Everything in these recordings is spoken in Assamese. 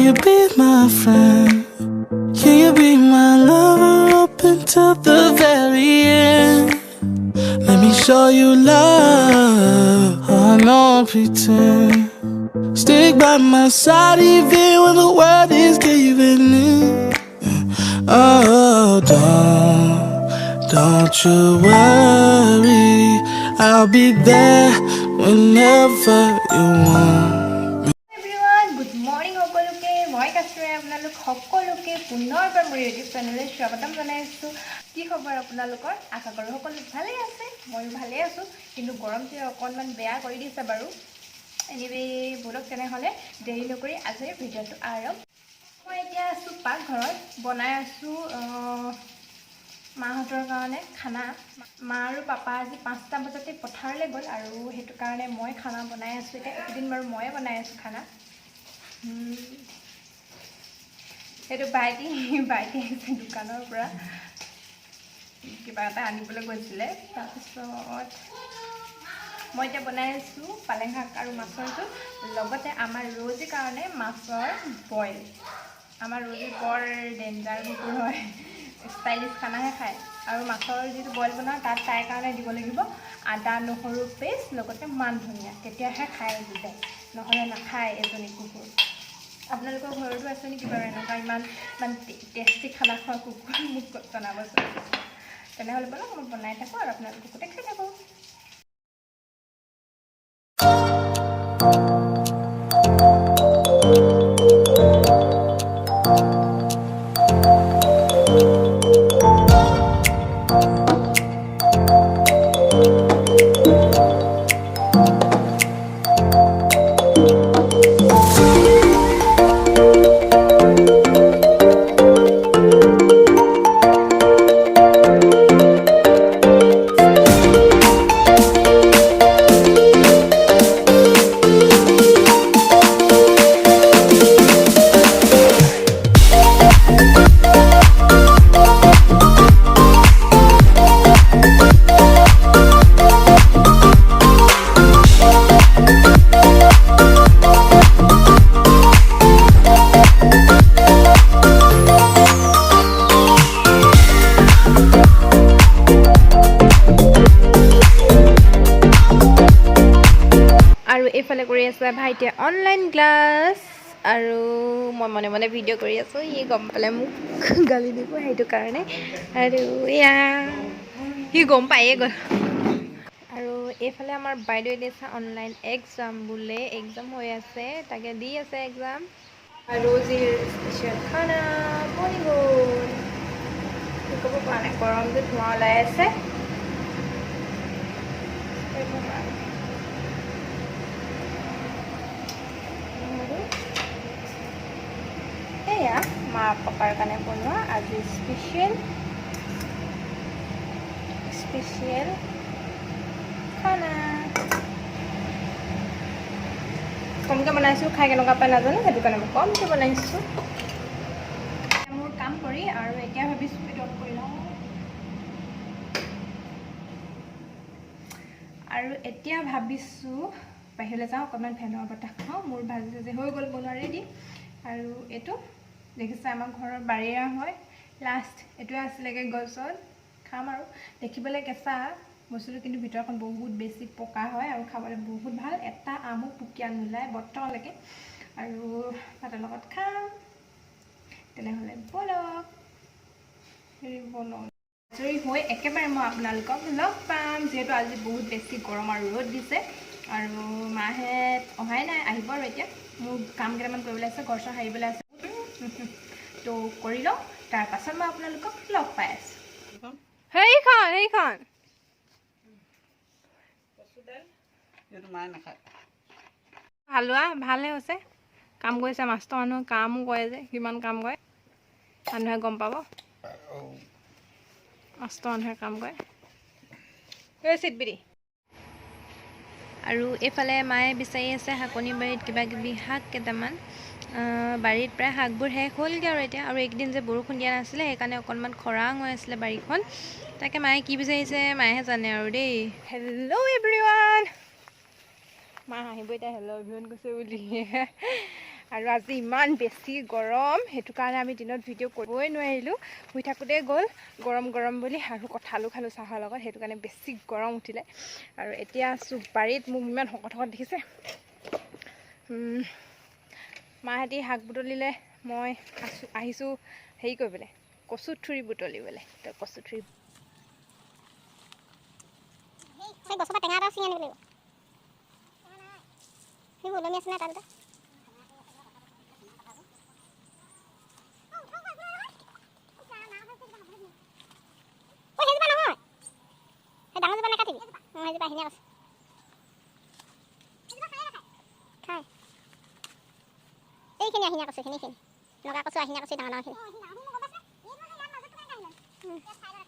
you be my friend? Can you be my lover up until the very end? Let me show you love, I don't pretend. Stick by my side even when the world is giving in. Oh, don't you worry, I'll be there whenever you want. Everyone, good morning সকলোকে। মই কাশ্মীৰে আপোনালোক সকলোকে পুনৰ এবাৰ মোৰ ইউটিউব চেনেললৈ স্বাগতম জনাইছোঁ। কি খবৰ আপোনালোকৰ? আশা কৰোঁ সকলো ভালেই আছে। ময়ো ভালেই আছোঁ, কিন্তু গৰমটোৱে অকণমান বেয়া কৰি দিছে বাৰু। এনিৱে, ব'লক তেনেহ'লে দেৰি নকৰি আজিৰ ভিডিঅ'টো আৰম্ভ। মই এতিয়া আছোঁ পাকঘৰত, বনাই আছোঁ মাহঁতৰ কাৰণে খানা। মা আৰু পাপা আজি 5টা বজাতে পথাৰলৈ গ'ল আৰু সেইটো কাৰণে মই খানা বনাই আছোঁ এতিয়া। এইকেইদিন বাৰু ময়ে বনাই আছোঁ খানা। সেইটো ভাইটি আহিছে দোকানৰ পৰা, কিবা এটা আনিবলৈ গৈছিলে। তাৰপিছত মই এতিয়া বনাই আছোঁ পালেং শাক আৰু মাছৰ জোল, লগতে আমাৰ ৰ'জিৰ কাৰণে মাছৰ বইল। আমাৰ ৰ'জি বৰ ডেঞ্জাৰ কুকুৰ হয়, ষ্টাইলিছ খানাহে খায়। আৰু মাছৰ যিটো বইল বনাওঁ, তাত তাইৰ কাৰণে দিব লাগিব আদা নহৰু পেষ্ট, লগতে মান ধনিয়া, তেতিয়াহে খাই বুজে, নহ'লে নাখায় এজনী কুকুৰ। আপোনালোকৰ ঘৰতো আছে নেকি বাৰু এনেকুৱা ইমান ইমান টেষ্টি খানা খোৱা কুকুৰ? মোক জনাবচোন। তেনেহ'লে ব'লক, মই বনাই থাকোঁ আৰু আপোনালোককো দেখাই থাকোঁ। আৰু এইফালে কৰি আছে ভাইটিয়ে অনলাইন ক্লাছ আৰু মই মনে মনে ভিডিঅ' কৰি আছোঁ। সি গম পালে মোক গালি দিব, সেইটো কাৰণে। আৰু এয়া সি গম পায়ে গ'ল। আৰু এইফালে আমাৰ বাইদেৱে দিছে অনলাইন এক্সাম বোলে, এক্সাম হৈ আছে, তাকে দি আছে এক্সাম। আৰু ৰ'জিৰ স্পেচিয়েল খানা বনি গ'ল। কি ক'ব পৰা নাই, গৰমটো ধোঁৱা ওলাই আছে। কৰিব পৰা নাই। আৰু এয়া মা পাপাৰ কাৰণে বনোৱা আজি স্পেচিয়েল স্পেচিয়েল খানা। কমকৈ বনাইছোঁ, খাই কেনেকুৱা পাই নাজানো, সেইটো কাৰণে মই কমকৈ বনাইছোঁ। মোৰ কাম কৰি আৰু এতিয়া ভাবিছোঁ এইটো অফ কৰি লওঁ। আৰু এতিয়া ভাবিছোঁ বাহিৰলৈ যাওঁ, অকণমান ফেনৰ বতাহ খাওঁ। মোৰ ভাজি চাজি হৈ গ'ল বনোৱা, ৰেডি। আৰু এইটো দেখিছে, আমাৰ ঘৰৰ বাৰীৰে হয়, লাষ্ট এইটোৱে আছিলেগৈ গছত। খাম আৰু। দেখিবলৈ কেঁচা বস্তুটো, কিন্তু ভিতৰখন বহুত বেছি পকা হয় আৰু খাবলৈ বহুত ভাল। এটা আমো পুকীয়া নোলায় বৰ্তমানলৈকে। আৰু ভাতৰ লগত খাম। তেনেহ'লে ব'লক, হেৰি বনাওঁ। আজৰি হৈ একেবাৰে মই আপোনালোকক লগ পাম। যিহেতু আজি বহুত বেছি গৰম আৰু ৰ'দ দিছে আৰু মাহেঁত অহাই নাই, আহিব আৰু। এতিয়া মোৰ কাম কেইটামান কৰিবলৈ আছে, ঘৰ চৰ সাৰিবলৈ আছে, তো কৰি লওঁ, তাৰপাছত মই আপোনালোকক লগ পাই আছোঁ। সেইখন সেইখন। এইটো মায়ে নাখায়। হালোৱা ভালহে হৈছে, কাম কৰিছে। মাষ্টৰ মানুহ, কামো কৰে যে, কিমান কাম কৰে মানুহে গম পাব। মাষ্টৰ মানুহে কাম কৰে। এই চিটবিৰি। আৰু এইফালে মায়ে বিচাৰি আছে শাকনি বাৰীত কিবা কিবি শাক কেইটামান। বাৰীত প্ৰায় শাকবোৰ শেষ হ'লগৈ আৰু এতিয়া। আৰু এইকেইদিন যে বৰষুণ দিয়া নাছিলে, সেইকাৰণে অকণমান খৰাং হৈ আছিলে বাৰীখন। তাকে মায়ে কি বিচাৰিছে মায়েহে জানে আৰু দেই। হেল্ল' এভৰিৱান, মা হাঁহিব এতিয়া হেল্ল' এভৰিৱান কৈছে বুলি। আৰু আজি ইমান বেছি গৰম, সেইটো কাৰণে আমি দিনত ভিডিঅ' কৰিবই নোৱাৰিলোঁ। শুই থাকোঁতেই গ'ল গৰম গৰম বুলি। আৰু কঁঠালো খালোঁ চাহৰ লগত, সেইটো কাৰণে বেছি গৰম উঠিলে। আৰু এতিয়া আছোঁ বাৰীত। মোক ইমান শকত শকত দেখিছে। মাহঁতি শাক বুটলিলে, মই আছোঁ আহিছোঁ হেৰি কৰিবলৈ, কচু থুৰি বুটলিবলৈ। তো কচু থুৰি সেই গছৰ পৰা টেঙা এটাও ছিঙি আনিব লাগিব। সেইবোৰ ওলমি আছে নাই তাত? ঐ, সেইজোপা নহয়, সেই ডাঙৰজোপা নাকাটিবি। অঁ, সেইজোপা আহিনীয়া কচু খাই। এইখিনি আহিনীয়া কচু, এইখিনি এইখিনি নগা কচু, আহিনীয়া কচু, ডাঙৰ ডাঙৰখিনি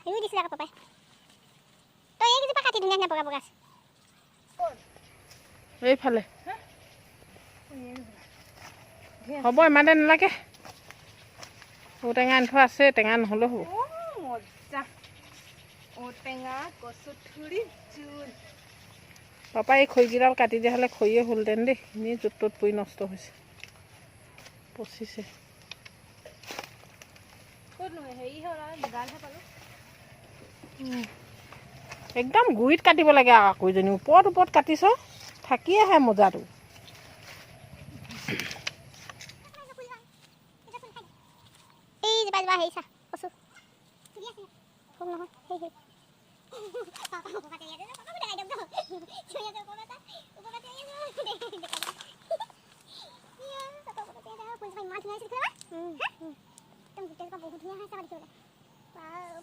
ৰুই দিছিলে আকৌ পাপাই। তই এইকেইজোপা কাটি, ধুনীয়া ধুনীয়া বগা বগা আছে। এইফালে হ'ব, ইমানতে নালাগে। ঔটেঙা আনি থোৱা আছে, টেঙা নহ'লেও হ'ব। মজা, ঔটেঙা কচু থুৰি জোল। পাপা, এই খৰিকেইডাল কাটি দিয়া হ'লে খৰিয়ে হ'লহেঁতেন দেই। এনেই য'ত ত'ত পৰি নষ্ট হৈছে, পচিছে। ক'তনো হেৰি হ'ল আৰু দুডালহে পালোঁ। একদম গুৰিত কাটিব লাগে আৰু আকৌজনী ওপৰত ওপৰত কাটিছ, থাকি আহে মজাটো। এইজোপা জোপা হেৰি চা, কচু ফুল নহয়। সেই সেই বহুত ধুনীয়া হৈছে দেখিবলৈ।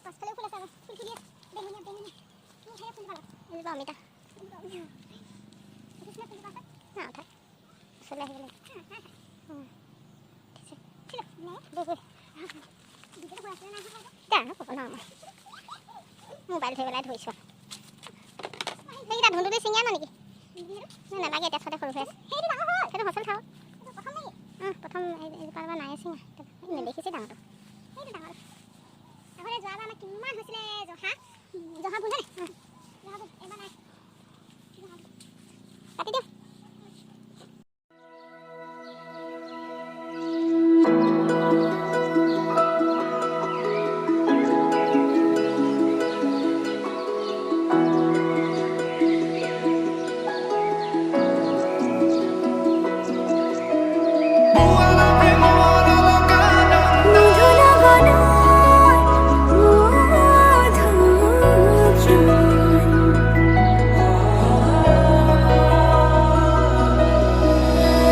পাছফালেও ফুল আছে, ফুল ফুলি আছে, বেঙুনীয়া বেঙুনীয়া ফুল। এজোপা অমিতা না উঠা, ওচৰলৈ আহিব লাগিব। জানো ক'ব নোৱাৰোঁ মই। মোবাইল থৈ পেলাই ধৰিছোঁ। সেইকেইটা ধুন্দুলি ছিঙি আন নেকি? নালাগে, এতিয়া থওঁতে সৰু হৈ আছে। সেইটো সঁচল খাওঁ। প্ৰথম এইজোপা এবাৰ নাই ছিঙা, নেদেখিছে ডাঙৰটো। আগতে যোৱাবাৰ আমাৰ কিমান হৈছিলে জহা, জহা বুট। জহা বুট এবাৰ নাই। কাটি দিওঁ।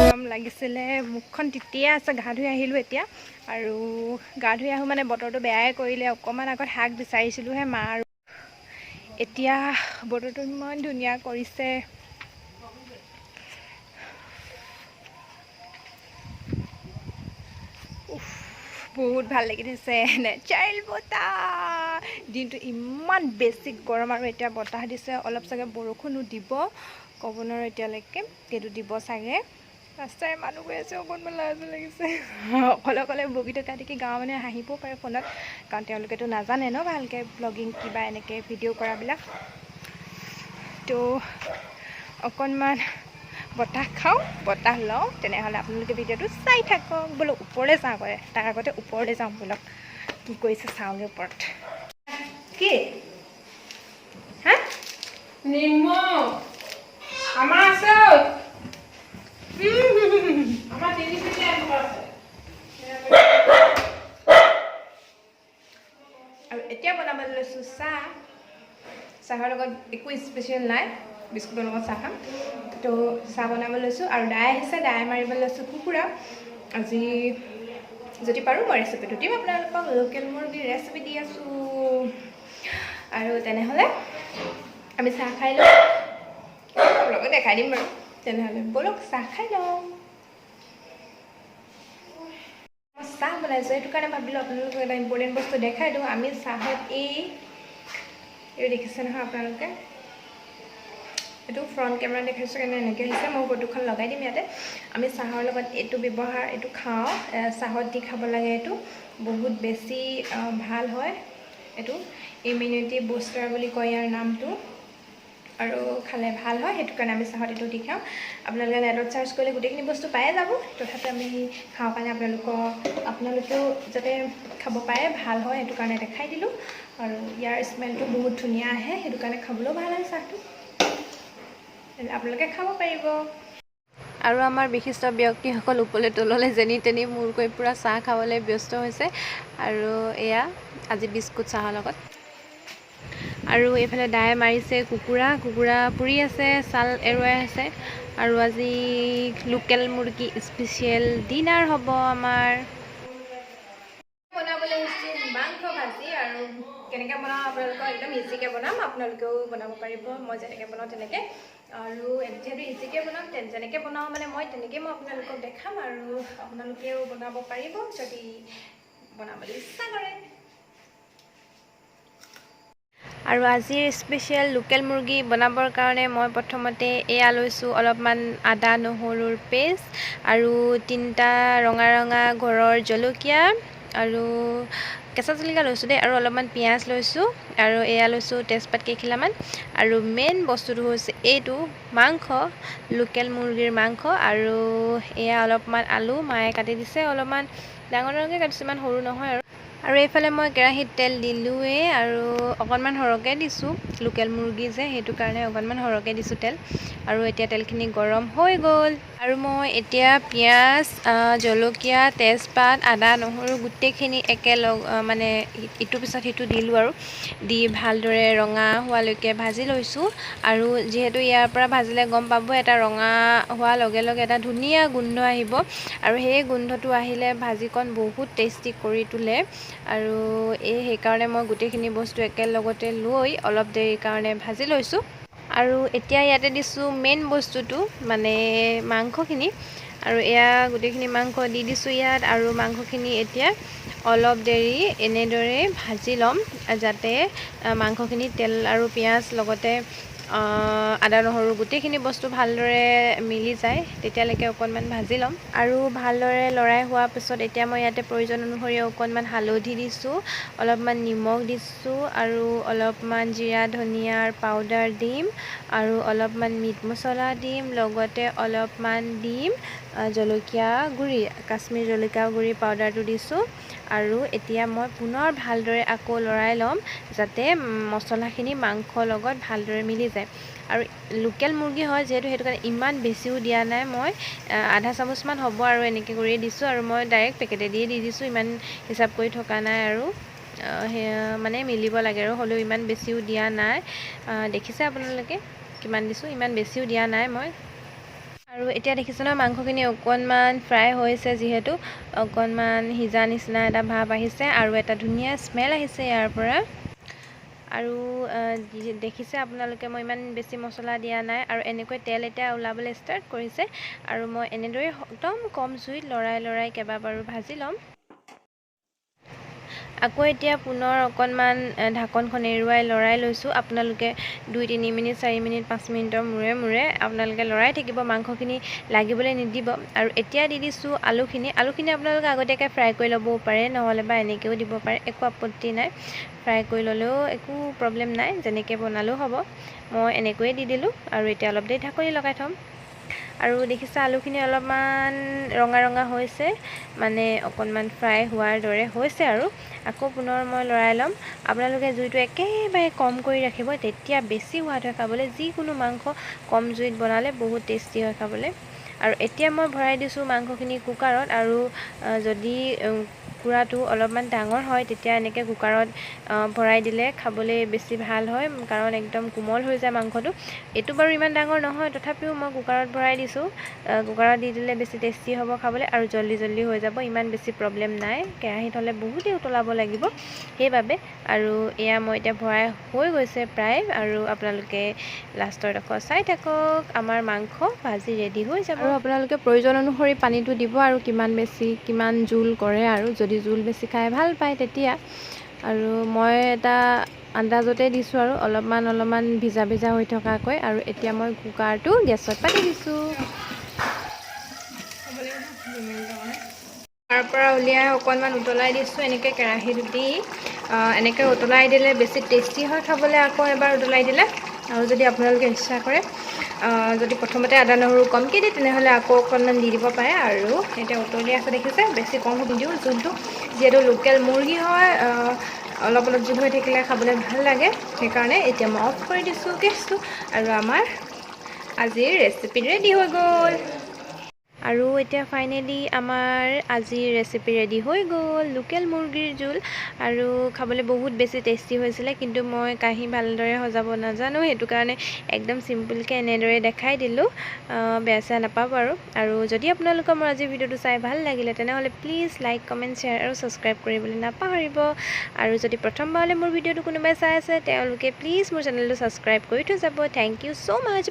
গৰম লাগিছিলে, মুখখন তিতিয়ে আছে। গা ধুই আহিলোঁ এতিয়া। আৰু গা ধুই আহোঁ মানে বতৰটো বেয়াই কৰিলে। অকণমান আগত শাক বিচাৰিছিলোঁহে মা, আৰু এতিয়া বতৰটো ইমান ধুনীয়া কৰিছে। উফ, বহুত ভাল লাগি থৈছে, নেচাৰেল বতাহ। দিনটো ইমান বেছি গৰম আৰু এতিয়া বতাহ দিছে অলপ। চাগে বৰষুণো দিব, ক'ব নোৱাৰোঁ এতিয়ালৈকে, কিন্তু দিব চাগে। ৰাস্তাৰে মানুহ গৈ আছে, অকণমান লাজ লাগিছে। অকলে অকলে বকি থকা দেখি গাঁৱৰ মানুহে হাঁহিবও পাৰে ফোনত, কাৰণ তেওঁলোকেতো নাজানে ন ভালকৈ ব্লগিং কিবা এনেকৈ ভিডিঅ' কৰাবিলাক। তো অকণমান বতাহ খাওঁ, বতাহ লওঁ, তেনেহ'লে আপোনালোকে ভিডিঅ'টো চাই থাকক। বোলো ওপৰলৈ যাওঁ কৰে, তাৰ আগতে ওপৰলৈ যাওঁ ব'লক। কি কৰিছে চাওঁগৈ ওপৰত। কি হা? নিমখ আমাৰ আছে ঐ। আমাৰ তিনি পেটি আনি থোৱা আছে। আৰু এতিয়া বনাবলৈ লৈছোঁ চাহ। চাহৰ লগত একো স্পেচিয়েল নাই, বিস্কুটৰ লগত চাহ খাম। তো চাহ বনাবলৈ লৈছোঁ আৰু দাই আহিছে, দাই মাৰিবলৈ লৈছোঁ কুকুৰা। আজি যদি পাৰোঁ মই ৰেচিপিটো দিম আপোনালোকক। লোকেল মুৰ্গীৰ ৰেচিপি দি আছোঁ। আৰু তেনেহ'লে আমি চাহ খাই লওঁ, আপোনালোকক দেখাই দিম বাৰু। তেনেহ'লে ব'লক, চাহ খাই লওঁ। মই চাহ বনাইছোঁ, সেইটো কাৰণে ভাবিলোঁ আপোনালোকক এটা ইম্পৰ্টেণ্ট বস্তু দেখাই দিওঁ। আমি চাহত এইটো দেখিছে নহয় আপোনালোকে, এইটো ফ্ৰণ্ট কেমেৰা দেখাইছোঁ কাৰণে এনেকৈ আহিছে। মই ফটোখন লগাই দিম ইয়াতে। আমি চাহৰ লগত এইটো ব্যৱহাৰ, এইটো খাওঁ। চাহত দি খাব লাগে, এইটো বহুত বেছি ভাল হয়। এইটো ইমিউনিটি বুষ্টাৰ বুলি কয় ইয়াৰ নামটো। আৰু খালে ভাল হয়, সেইটো কাৰণে আমি চাহত এইটো দি খাওঁ। আপোনালোকে নেটত চাৰ্চ কৰিলে গোটেইখিনি বস্তু পায়ে যাব। তথাপি আমি খাওঁ কাৰণে আপোনালোকেও যাতে খাব পাৰে, ভাল হয়, সেইটো কাৰণে দেখাই দিলোঁ। আৰু ইয়াৰ স্মেলটো বহুত ধুনীয়া আহে, সেইটো কাৰণে খাবলৈও ভাল হয় চাহটো। আপোনালোকে খাব পাৰিব। আৰু আমাৰ বিশিষ্ট ব্যক্তিসকল ওপৰলৈ তললৈ যেনি তেনি মূৰ কৰি পূৰা চাহ খাবলৈ ব্যস্ত হৈছে। আৰু এয়া আজি বিস্কুট চাহৰ লগত। আৰু এইফালে দাই মাৰিছে কুকুৰা, কুকুৰা পুৰি আছে, ছাল এৰুৱাই আছে। আৰু আজি লোকেল মুৰ্গী স্পেচিয়েল ডিনাৰ হ'ব আমাৰ। বনাবলৈ আহিছোঁ মাংস ভাজি। আৰু কেনেকৈ বনাওঁ আপোনালোকক একদম ইজিকৈ বনাম, আপোনালোকেও বনাব পাৰিব মই যেনেকৈ বনাওঁ তেনেকৈ। আৰু যিহেতু ইজিকৈ বনাম, যেনেকৈ বনাওঁ মানে মই তেনেকৈ মই আপোনালোকক দেখাম আৰু আপোনালোকেও বনাব পাৰিব যদি বনাবলৈ ইচ্ছা কৰে। আৰু আজিৰ স্পেচিয়েল লোকেল মুৰ্গী বনাবৰ কাৰণে মই প্ৰথমতে এয়া লৈছোঁ অলপমান আদা নহৰুৰ পেষ্ট আৰু তিনিটা ৰঙা ৰঙা ঘৰৰ জলকীয়া আৰু কেঁচা জলকীয়া লৈছোঁ দেই, আৰু অলপমান পিঁয়াজ লৈছোঁ আৰু এয়া লৈছোঁ তেজপাত কেইখিলামান। আৰু মেইন বস্তুটো হৈছে এইটো মাংস, লোকেল মুৰ্গীৰ মাংস। আৰু এয়া অলপমান আলু মায়ে কাটি দিছে, অলপমান ডাঙৰ ডাঙৰকৈ কাটিছে, ইমান সৰু নহয়। আৰু এইফালে মই কেৰাহীত তেল দিলোঁৱেই আৰু অকণমান সৰহকৈ দিছোঁ, লোকেল মুৰ্গী যে সেইটো কাৰণে অকণমান সৰহকৈ দিছোঁ তেল। আৰু এতিয়া তেলখিনি গৰম হৈ গ'ল আৰু মই এতিয়া পিঁয়াজ, জলকীয়া, তেজপাত, আদা, নহৰু গোটেইখিনি একেলগ মানে ইটোৰ পিছত সিটো দিলোঁ আৰু দি ভালদৰে ৰঙা হোৱালৈকে ভাজি লৈছোঁ। আৰু যিহেতু ইয়াৰ পৰা ভাজিলে গম পাব, এটা ৰঙা হোৱাৰ লগে লগে এটা ধুনীয়া গোন্ধ আহিব আৰু সেই গোন্ধটো আহিলে ভাজিকণ বহুত টেষ্টি কৰি তোলে। আৰু এই সেইকাৰণে মই গোটেইখিনি বস্তু একেলগতে লৈ অলপ দেৰিৰ কাৰণে ভাজি লৈছোঁ। আৰু এতিয়া ইয়াতে দিছোঁ মেইন বস্তুটো, মানে মাংসখিনি। আৰু এয়া গোটেইখিনি মাংস দি দিছোঁ ইয়াত। আৰু মাংসখিনি এতিয়া অলপ দেৰি এনেদৰে ভাজি ল'ম, যাতে মাংসখিনি তেল আৰু পিঁয়াজ লগতে আদা নহৰু গোটেইখিনি বস্তু ভালদৰে মিলি যায়, তেতিয়ালৈকে অকণমান ভাজি ল'ম। আৰু ভালদৰে লৰাই হোৱাৰ পিছত এতিয়া মই ইয়াতে প্ৰয়োজন অনুসৰি অকণমান হালধি দিছোঁ, অলপমান নিমখ দিছোঁ আৰু অলপমান জিৰা ধনিয়াৰ পাউডাৰ দিম আৰু অলপমান মিট মছলা দিম, লগতে অলপমান দিম জলকীয়া গুড়ি, কাশ্মীৰ জলকীয়া গুড়ি পাউডাৰটো দিছোঁ। আৰু এতিয়া মই পুনৰ ভালদৰে আকৌ লৰাই ল'ম, যাতে মছলাখিনি মাংসৰ লগত ভালদৰে মিলি যায়। আৰু লোকেল মুৰ্গী হয় যিহেতু, সেইটো কাৰণে ইমান বেছিও দিয়া নাই মই, আধা চামুচমান হ'ব আৰু এনেকৈ কৰিয়ে দিছোঁ। আৰু মই ডাইৰেক্ট পেকেটেদিয়ে দি দিছোঁ, ইমান হিচাপ কৰি থকা নাই। আৰু সেয়া মানে মিলিব লাগে আৰু হ'লেও ইমান বেছিও দিয়া নাই। দেখিছে আপোনালোকে কিমান দিছোঁ, ইমান বেছিও দিয়া নাই মই। আৰু এতিয়া দেখিছে নহয়, মাংসখিনি অকণমান ফ্ৰাই হৈছে, যিহেতু অকণমান সিজা নিচিনা এটা ভাৱ আহিছে আৰু এটা ধুনীয়া স্মেল আহিছে ইয়াৰ পৰা। আৰু দেখিছে আপোনালোকে, মই ইমান বেছি মছলা দিয়া নাই। আৰু এনেকৈ তেল এতিয়া ওলাবলৈ ষ্টাৰ্ট কৰিছে আৰু মই এনেদৰে একদম কম জুইত লৰাই লৰাই কেইবাবাৰো ভাজি ল'ম। আকৌ এতিয়া পুনৰ অকণমান ঢাকনখন এৰুৱাই লৰাই লৈছোঁ। আপোনালোকে 2-3 মিনিট, 4 মিনিট, 5 মিনিটৰ মূৰে মূৰে আপোনালোকে লৰাই থাকিব, মাংসখিনি লাগিবলৈ নিদিব। আৰু এতিয়া দি দিছোঁ আলুখিনি। আলুখিনি আপোনালোকে আগতীয়াকৈ ফ্ৰাই কৰি ল'বও পাৰে, নহ'লে বা এনেকৈও দিব পাৰে, একো আপত্তি নাই। ফ্ৰাই কৰি ল'লেও একো প্ৰব্লেম নাই, যেনেকৈ বনালেও হ'ব। মই এনেকৈয়ে দি দিলোঁ আৰু এতিয়া অলপ দেৰি ঢাকনি লগাই থ'ম। আৰু দেখিছে, আলুখিনি অলপমান ৰঙা ৰঙা হৈছে, মানে অকণমান ফ্ৰাই হোৱাৰ দৰে হৈছে। আৰু আকৌ পুনৰ মই লৰাই ল'ম। আপোনালোকে জুইটো একেবাৰে কম কৰি ৰাখিব, তেতিয়া বেছি সোৱাদ হয় খাবলৈ। যিকোনো মাংস কম জুইত বনালে বহুত টেষ্টি হয় খাবলৈ। আৰু এতিয়া মই ভৰাই দিছোঁ মাংসখিনি কুকাৰত। আৰু যদি কুকুৰাটো অলপমান ডাঙৰ হয়, তেতিয়া এনেকৈ কুকাৰত ভৰাই দিলে খাবলৈ বেছি ভাল হয়, কাৰণ একদম কোমল হৈ যায় মাংসটো। এইটো বাৰু ইমান ডাঙৰ নহয়, তথাপিও মই কুকাৰত ভৰাই দিছোঁ। কুকাৰত দি দিলে বেছি টেষ্টি হ'ব খাবলৈ আৰু জল্দি জল্দি হৈ যাব, ইমান বেছি প্ৰব্লেম নাই। কেৰাহীত হ'লে বহুতেই উতলাব লাগিব, সেইবাবে। আৰু এয়া মই এতিয়া ভৰাই হৈ গৈছে প্ৰায়। আৰু আপোনালোকে লাষ্টৰ ডোখৰ চাই থাকক, আমাৰ মাংস ভাজি ৰেডি হৈ যাব। আৰু আপোনালোকে প্ৰয়োজন অনুসৰি পানীটো দিব আৰু কিমান বেছি কিমান জোল কৰে, আৰু যদি জোল বেছি খাই ভাল পায় তেতিয়া। আৰু মই এটা আন্দাজতে দিছোঁ আৰু অলপমান অলপমান ভিজা ভিজা হৈ থকাকৈ। আৰু এতিয়া মই কুকাৰটো গেছত পাতি দিছোঁ। 2 মিনিটৰ কাৰণে তাৰ পৰা উলিয়াই অকণমান উতলাই দিছোঁ এনেকৈ কেৰাহীত দি। এনেকৈ উতলাই দিলে বেছি টেষ্টি হয় খাবলৈ, আকৌ এবাৰ উতলাই দিলে। আৰু যদি আপোনালোকে ইচ্ছা কৰে, যদি প্ৰথমতে আদা নহৰু কমকৈ দিয়ে, তেনেহ'লে আকৌ অকণমান দি দিব পাৰে। আৰু এতিয়া উতলি আছে, দেখিছে। বেছি কম নিদিওঁ জোলটো, যিহেতু লোকেল মুৰ্গী হয়, অলপ অলপ জোল হৈ থাকিলে খাবলৈ ভাল লাগে। সেইকাৰণে এতিয়া মই অফ কৰি দিছোঁ গেছটো আৰু আমাৰ আজিৰ ৰেচিপি ৰেডি হৈ গ'ল। আৰু এতিয়া ফাইনেলি আমাৰ আজিৰ ৰেচিপি ৰেডি হৈ গ'ল, লোকেল মুৰ্গীৰ জোল। আৰু খাবলৈ বহুত বেছি টেষ্টি হৈছিলে, কিন্তু মই কাঁহী ভালদৰে সজাব নাজানো, সেইটো কাৰণে একদম চিম্পুলকৈ এনেদৰে দেখাই দিলোঁ। বেয়া চেয়া নাপাব। আৰু যদি আপোনালোকৰ মোৰ আজিৰ ভিডিঅ'টো চাই ভাল লাগিলে, তেনেহ'লে প্লিজ লাইক, কমেণ্ট, শ্বেয়াৰ আৰু ছাবস্ক্ৰাইব কৰিবলৈ নাপাহৰিব। আৰু যদি প্ৰথমবাৰলৈ মোৰ ভিডিঅ'টো কোনোবাই চাই আছে, তেওঁলোকে প্লিজ মোৰ চেনেলটো ছাবস্ক্ৰাইব কৰি থৈ যাব। Thank you so much.